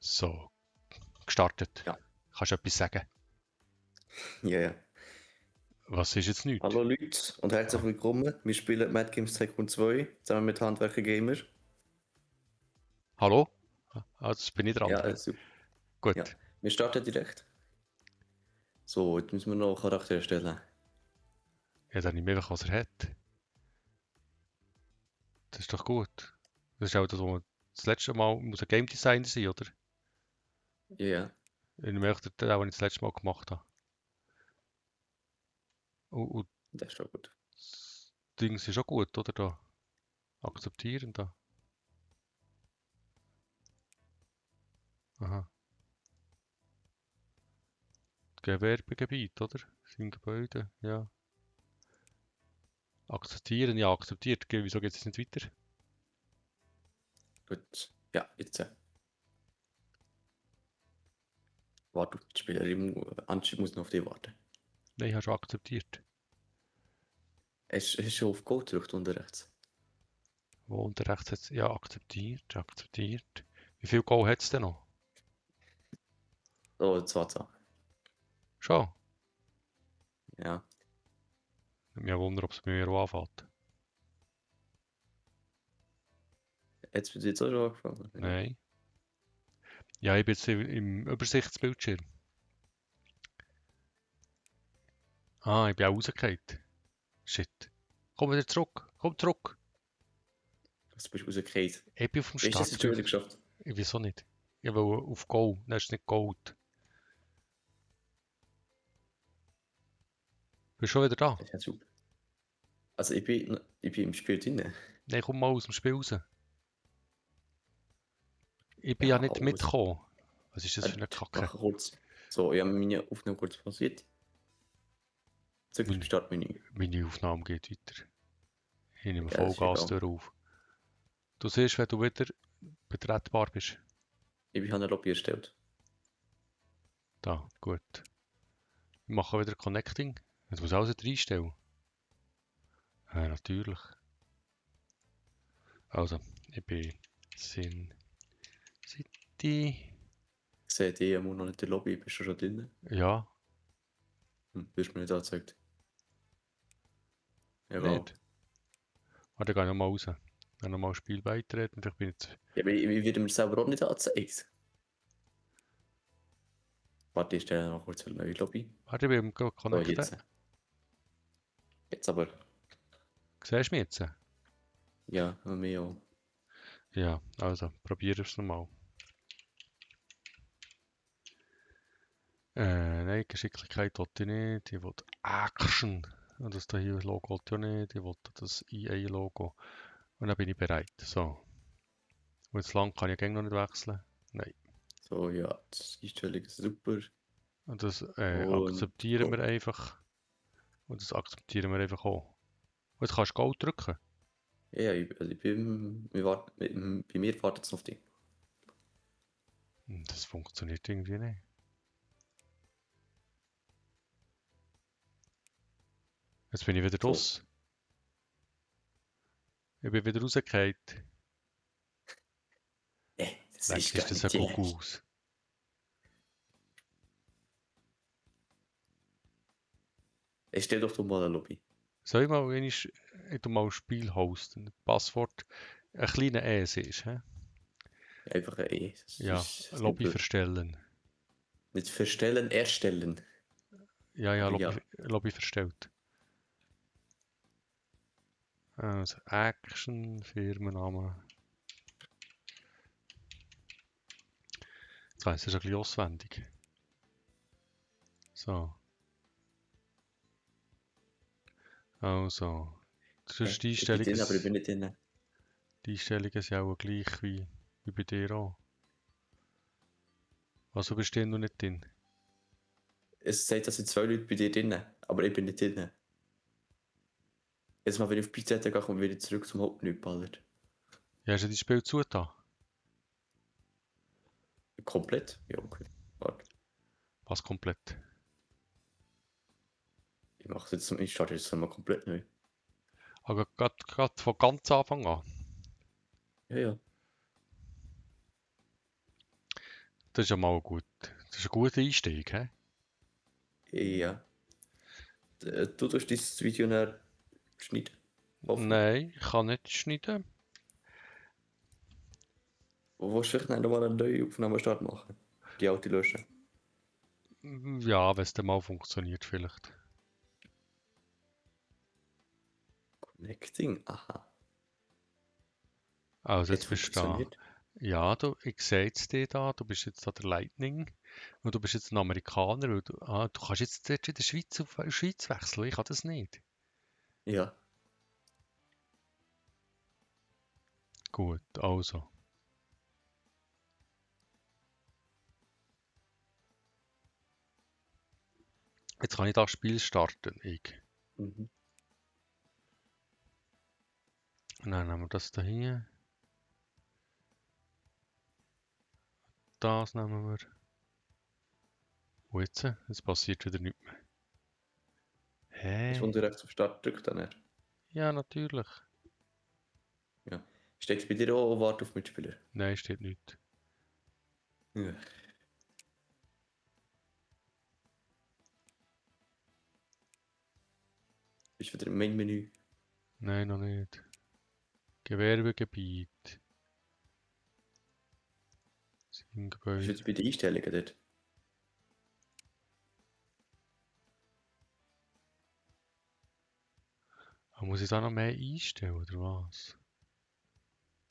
So, gestartet. Ja. Kannst du etwas sagen? Ja, ja. Was ist jetzt nichts? Hallo Leute und herzlich willkommen. Wir spielen Mad Games 2.2 zusammen mit Handwerker Gamer. Hallo? Ah, jetzt bin ich dran. Ja, super. Gut. Ja, wir starten direkt. So, jetzt müssen wir noch Charakter erstellen. Ja, dann nehme ich einfach, was er hat. Das ist doch gut. Das ist auch das, was wir das letzte Mal muss ein Game Designer sein, oder? Ja, ja. Ich möchte das auch, was ich das letzte Mal gemacht habe. Und Das ist doch gut. das Ding ist auch gut, oder? Da. Akzeptieren da. Aha. Gewerbegebiet, oder? Sind Gebäude, ja. Akzeptieren, ja, akzeptiert. Wieso geht es nicht weiter? Gut. Ja, jetzt. Warte, die Spielerin anscheinend muss noch auf dich warten. Nein, ich habe schon akzeptiert. Hast du schon auf Go gedrückt unten rechts? Wo unter rechts jetzt? Ja, akzeptiert, akzeptiert. Wie viel Go hat es denn noch? Oh, 20. Schon? Ja. Mich wundern, ob es bei mir auch anfängt. Jetzt wird jetzt auch schon angefangen. Nein. Ja, ich bin jetzt im Übersichtsbildschirm. Ah, ich bin auch rausgefallen. Shit. Komm wieder zurück. Komm zurück. Was bist du rausgefallen? Ich bin auf dem Wie hast du das jetzt schon wieder Startbild. geschafft? Ich weiß auch nicht. Ich will auf Go. Das ist nicht Gold. Bist du schon wieder da? Das ist ja super. Also ich bin im Spiel drin. Nein, komm mal aus dem Spiel raus. Ich bin ja Ja, nicht mitgekommen. Was ist das für eine Kacke? Mach kurz. So, ich habe meine Aufnahme kurz pausiert. Zurück zum Startmenü. Meine Aufnahme geht weiter. Ich nehme Ja, das ist Vollgas egal. auf. Du siehst, wenn du wieder betretbar bist. Ich habe eine Lobby erstellt. Da, gut. Wir machen wieder Connecting. Jetzt muss alles reinstellen. Ja, natürlich. Also, ich bin Sin City. Ich sehe die immer noch nicht in der Lobby. Bist du schon drin? Ja, Wirst du mir nicht angezeigt. Egal. nicht. Warte, ich gehe nochmal raus. Dann nochmal Spiel beitreten. Ich bin jetzt. Ja, aber ich werde mir selber auch nicht angezeigt. Warte, ich stelle noch kurz eine neue Lobby. Warte, ich bin am So, Connecten. jetzt. Jetzt aber. Siehst du mich jetzt? Ja, mehr auch. Ja, also, probier es nochmal. Nein, Geschicklichkeit wollte ich nicht. Ich wollte Action. Und das da hier Logo wollte ich auch nicht. Ich wollte das EA-Logo. Und dann bin ich bereit. So. Und jetzt lang kann ich gegen noch nicht wechseln. Nein. So, ja, die Einstellung ist super. Und das Und akzeptieren wir go. einfach. Und das akzeptieren wir einfach auch. Und jetzt kannst du Go drücken. Ja, also ich bin, bei mir wartet es auf dich. Das funktioniert irgendwie nicht. Jetzt bin ich wieder So. raus. Ich bin wieder rausgefallen. Das Leck, ist ist gar das nicht ein die. Gugus. Stell doch mal eine Lobby. Soll ich mal, wenn ich tu mal ein Spiel hosten? Passwort ein kleiner S ist, hä? Einfach ein E. Das Ja, ist Lobby simpel. verstellen. Nicht verstellen, erstellen. Ja, Aber Lobby, Lobby verstellt. Also Action, Firmenname. Jetzt weiss ich es ein bisschen auswendig. So. Also. Das ist die Ich bin Einstellung. drin, aber ich bin nicht drin. Die Einstellungen sind auch gleich wie bei dir auch. Also bist du noch nicht drin? Es sagt, dass sind 2 Leute bei dir drin, aber ich bin nicht drin. Jetzt mal, wenn ich auf die Seite gehe, komme ich wieder zurück zum Hauptmenü ballert. Ja, hast du das Spiel zugetan? Komplett? Ja, okay. Warte. Was komplett? Ich starte jetzt mal komplett neu. Aber gerade von ganz Anfang an. Ja, ja. Das ist ja mal gut. Das ist ein guter Einstieg, hä? Ja. Du tust dieses Video dann schneiden. Hoffe ich. Nein, ich kann nicht schneiden. Wo willst du vielleicht noch mal eine neue Aufnahmestart machen? Die alte löschen. Ja, wenn es dann mal funktioniert vielleicht. Connecting? Aha. Also Jetzt jetzt bist du da. funktioniert. Ja, ich sehe jetzt dich da, du bist jetzt da der Lightning und du bist jetzt ein Amerikaner. Und du kannst jetzt dort in der Schweiz auf Schweiz wechseln, ich kann das nicht. Ja. Gut, also. Jetzt kann ich das Spiel starten. Mhm. Und dann nehmen wir das da hier. Das nehmen wir. Und jetzt? Es passiert wieder nichts mehr. Hast Hä? du rechts auf Start gedrückt dann? Ja, natürlich. Ja. Steht es bei dir auch Warte auf Mitspieler? Nein, steht nicht. Ja. Bist wieder im Main-Menü. Nein, noch nicht. Gewerbegebiet. Bist Gebäude. du jetzt bei den Einstellungen dort? Muss ich da noch mehr einstellen, oder was?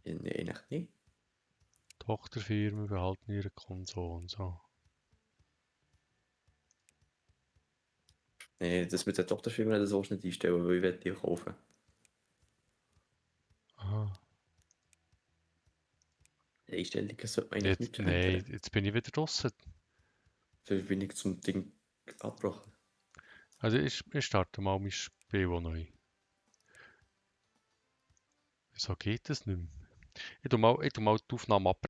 Ja, nein, eigentlich nicht. Tochterfirmen behalten ihre Konsole und so. Nee, das mit der Tochterfirma, das willst du nicht einstellen, weil ich will die kaufen. Aha. Die Einstellungen sollte man eigentlich Jetzt, nicht nein, ändern. jetzt bin ich wieder draußen. Sonst bin ich zum Ding abgebrochen. Also ich starte mal mein Spiel neu. Wieso geht das nicht mehr? Ich tu mal die Aufnahme ab.